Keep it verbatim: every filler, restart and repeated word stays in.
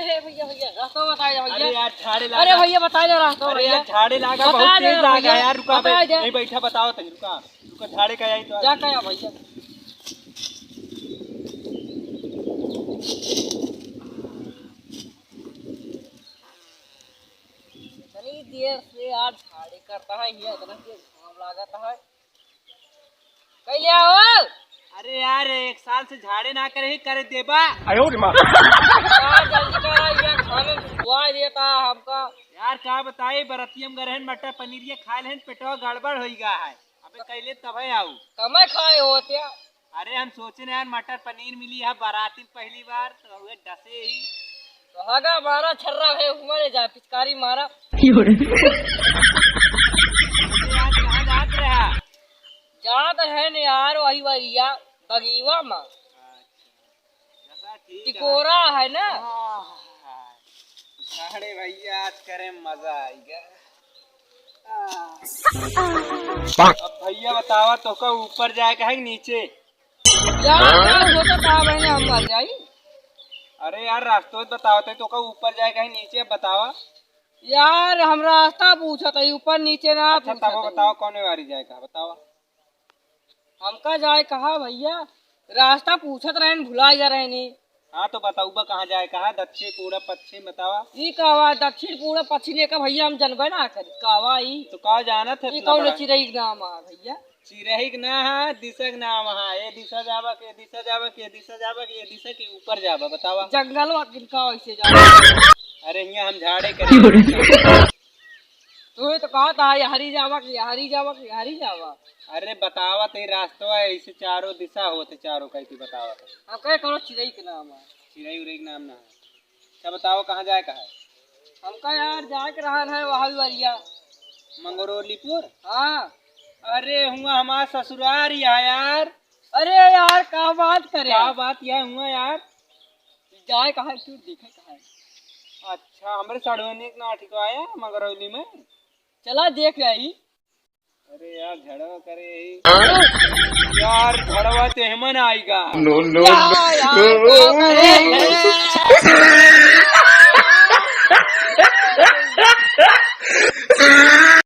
अरे भैया, भैया, रास्ता बताइ दे भैया। अरे यार, झाड़े लागा। अरे भैया, बताइ दे रास्ता अरे भैया। यार, झाड़े लागा, बताइ बहुत दे तेज लागा भैया, यार, रुका बे। बताइ दे। यही बैठा, बताओ तनी, रुका। रुका, झाड़े का आई तो। जा का या भैया? इतनी देर से यार झाड़े करता है, ये इतना तेज घाम लागत है। कइले आओ। अरे यार, एक साल से झाड़े ना करे ही, करे देबा। आयो रे माँ। यार, जल्दी करा, ये खाने में सुखवा देता हमका। यार, का बताई, बरतियम गए रहन, मटर पनीरिया खाए लेहन, पेटवा गड़बड़ होई गा है। अबे कइले तबे आऊ। कमे खाए होते। अरे, हम सोचे ना यार, मटर पनीर मिली है बराती में पहली बार, तो हुए डसे ही। तो हगा मारा छर्रा है, हुआ ले जा, पिचकारी मारा। अरे यार, कहाँ जात रहा? जात है न यार, वही वरिया बगीवा मा। अच्छा, ठीक है। टिकोरा है ना? हाँ। अरे भैया, आज करे मजा आएगा। हाँ। अब भैया बतावा, तोका ऊपर जाए का है कि नीचे? यार, का सोचत आ बहने हम मर जाई? अरे यार, रास्ता तो बतावत है, तोका ऊपर जाए का है नीचे, बतावा। यार, हम रास्ता पूछत है, ऊपर नीचे ना अच्छा, पूछत तब है। बताओ, कौन वारी जाए का, बताओ। हमका जाए कहा भैया, रास्ता पूछत रहन, भुला जा रहनी। हाँ, तो बताऊबा कहाँ जाए कहा, दक्षिण, पूरब, पश्चिम, बतावा। ई कहवा दक्षिण, पूरब, पश्चिम, एका भैया हम जनबे ना करी, कहवा ई? तो का जानत है ई इतना कौन बड़ा? चिरई के नाम आ भैया? चिरई के ना है, दिशा के नाम है। ए दिशा जाबा के, ए दिशा जाबा के, ए दिशा जाबा के, ए दिशा के ऊपर जाबा, बतावा। जंगलवा किनका वैसे जाबा? अरे हियाँ हम झाड़े करे। तू ही तो कहा था, ये हरी जावा कि, ये हरी जावा कि, ये हरी जावा। अरे बतावा, ते रास्ता है, इसे चारों दिशा होते, चारों कहीं की बतावा। हम कहे कौनो चिरई के नाम है। चिरई उरई के नाम ना है। अच्छा बताओ, कहाँ जाए का है? हमका यार जाए के रहन है वहाँ वरिया। मंगरौलीपुर? हाँ। अरे हुआ हमार ससुरार ही है यार। अरे यार, का बात करे? का बात यह हुआ यार? जाए कहाँ है, क्यों देखे कहाँ है? अच्छा, हमरे सड़वनी के ना ठिकवाया मंगरौली में। चला देख आई। अरे यार, झड़वा करे यही। यार, झड़वा ते हमन आएगा। No, no, या, no। यार, का करे है?